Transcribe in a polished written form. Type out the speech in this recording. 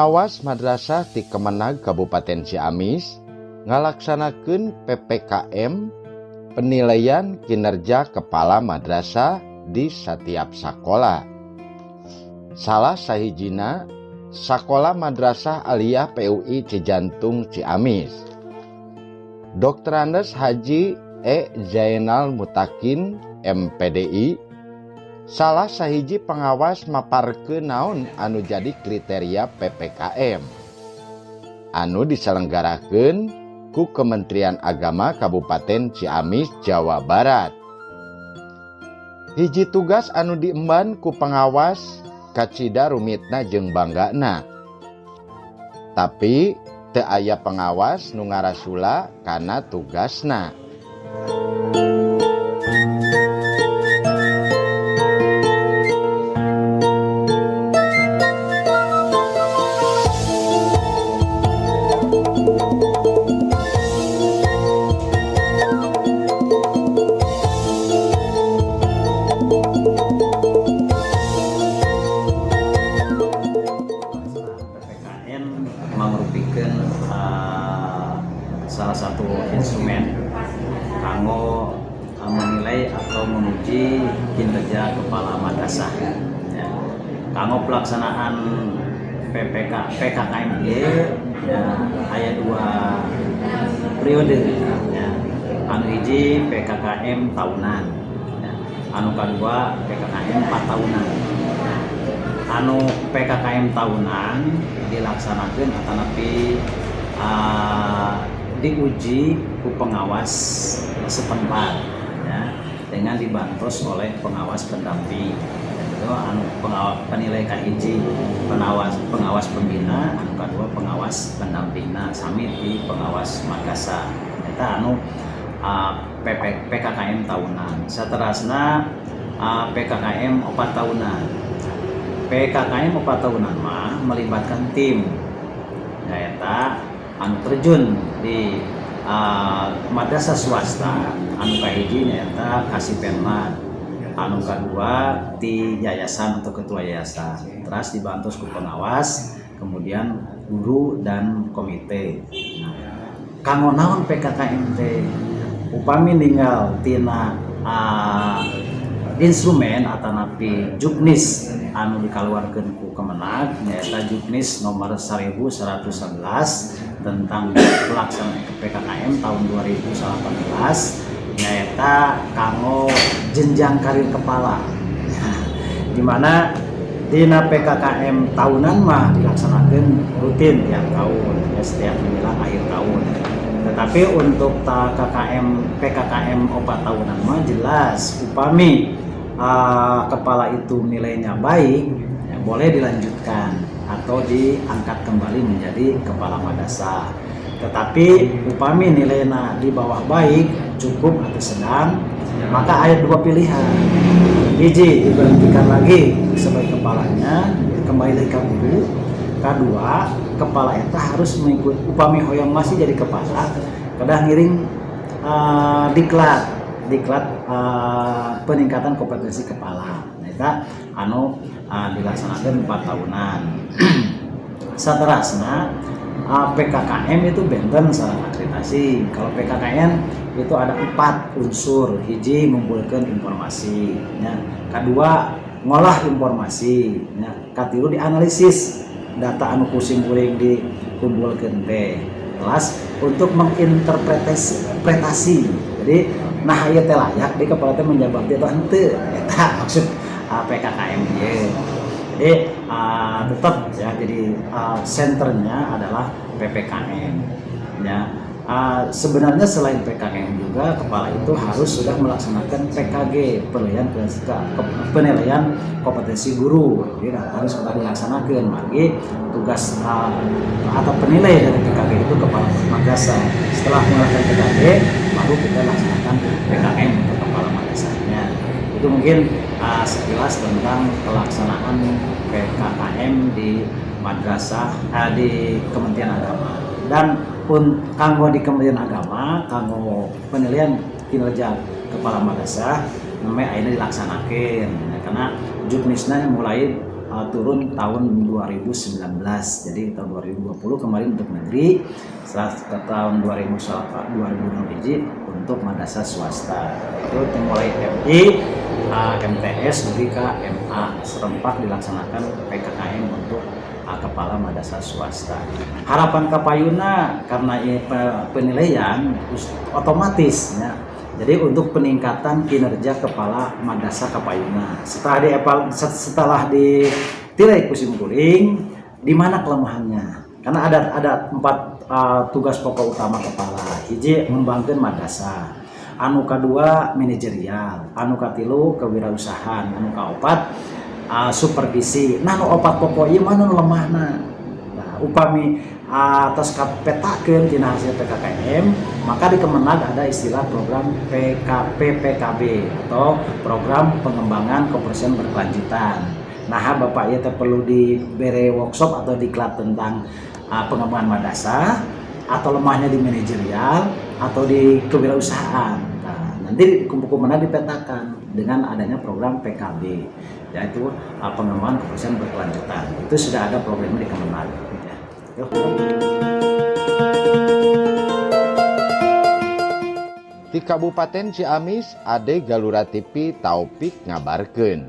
Pengawas madrasah di Kemenag Kabupaten Ciamis ngalaksanakeun PPKM, penilaian kinerja kepala madrasah, di setiap sakola. Salah sahijina Sakola Madrasah Aliyah PUI Cijantung, Ciamis. Drs. Haji E. Zainal Mutakin, M.Pd., salah sahiji pengawas, maparkeun naon anu jadi kriteria PPKM anu diselenggarakeun ku Kementerian Agama Kabupaten Ciamis, Jawa Barat. Hiji tugas anu diemban ku pengawas kacida rumitna jeung banggana, tapi teu aya pengawas nu ngarasula kana tugasna. PPKM merupakan salah satu instrumen kanggo menilai atau menguji kinerja kepala madrasah. Ya. Kanggo pelaksanaan PKKM ya, aya dua periode. Ya. Anu hiji PKKM tahunan, ya. Anu kedua PKKM 4 tahunan. Anu PKKM tahunan dilaksanakan atanapi diuji ku pengawas setempat, ya, dengan dibantos oleh pengawas pendamping. Itu anu pengawas penilai kahiji pengawas pengawas pembina, anu kedua pengawas pendampingna, sami di pengawas madrasah. Eta anu PKKM tahunan. Saterasna PKKM 4 tahunan. PKKM 4 tahunan mah melibatkan tim, nyaeta anu terjun di madrasah swasta, anu kahiji nyaeta Kasipenmad, anu kedua di yayasan atau ketua yayasan, terus dibantu ku pengawas, kemudian guru dan komite. Nah, kanggo naon PKKM teh? Upami ninggal tina instrumen atanapi juknis anu dikaluarkeun ku Kemenag, nyaeta juknis nomor 1111 tentang pelaksanaan PKKM tahun 2018, nyaeta kanggo jenjang karir kepala, di mana dina PKKM tahunan mah dilaksanakan rutin tiap tahun ya, setiap menjelang akhir tahun. Tetapi untuk KKM PKKM 4 tahunan mah jelas upami kepala itu nilainya baik ya, boleh dilanjutkan atau diangkat kembali menjadi kepala madrasah. Tetapi upami nilainya di bawah baik, cukup atau sedang, maka ada dua pilihan. Hiji, diberhentikan lagi sebagai kepalanya, kembali lagi ke guru. Kedua, kepala eta harus mengikut, upami hoyong masih jadi kepala, kedah ngiring diklat diklat peningkatan kompetensi kepala. Nah, eta anu dilaksanakan 4 tahunan. Saterasna PKKM itu benten sareng akreditasi. Kalau PKKM itu ada empat unsur. Hiji, mengumpulkan informasi ya. Kedua, ngolah informasi ya. Katilu, dianalisis data anu ku simkuring dikumpulkan teh. Kelas untuk menginterpretasi pretasi. Jadi nah, ieu teh layak di kepala teh menjabat atau henteu, eta maksud PKKM ieu. Jadi tetap ya, jadi senternya adalah PPKM ya. Sebenarnya selain PKKM juga kepala itu harus sudah melaksanakan PKG, penilaian penilaian kompetensi guru. Jadi harus sudah dilaksanakan bagi tugas atau penilai dari PKG itu kepala madrasah. Setelah melakukan PKG, baru kita laksanakan PKM untuk kepala madrasahnya. Itu mungkin sekilas tentang pelaksanaan PKKM di madrasah, di Kementerian Agama. Dan pun kanggo di Kementerian Agama, kanggo penilaian kinerja kepala madrasah namanya akhirnya dilaksanakan ya, karena juknisnya mulai turun tahun 2019. Jadi tahun 2020 kemarin untuk negeri, setelah ke tahun 2021 untuk madrasah swasta. Itu mulai MI, MTS lebih ke MA serempak dilaksanakan PKKM untuk kepala madrasah swasta. Harapan kapayuna karena ini penilaian otomatis ya. Jadi untuk peningkatan kinerja kepala madrasah kapayuna. Setelah ditilai ku simkuring, di mana kelemahannya? Karena ada empat tugas pokok utama kepala. Hiji, ngembangkeun madrasah. Anu kadua, manajerial, anu katilu kewirausahaan, anu kaopat supervisi. Nah, nu opat pokok ieu mana nu lemahna? Nah, upami atas kapetakeun tina hasil PKKM, maka di Kemenag ada istilah program PKP PKB atau program pengembangan kebersihan berkelanjutan. Nah, Bapak ieu teh perlu diberi workshop atau diklat tentang pengembangan madrasah atau lemahnya di manajerial atau di kewirausahaan. Nah, nanti kumpul-kumpulan dipetakan dengan adanya program PKB, yaitu pengembangan kebersihan berkelanjutan. Itu sudah ada programnya di Kemenag. Ya. Yuk. Di Kabupaten Ciamis, Ade Galura TV Taufik ngabarkeun.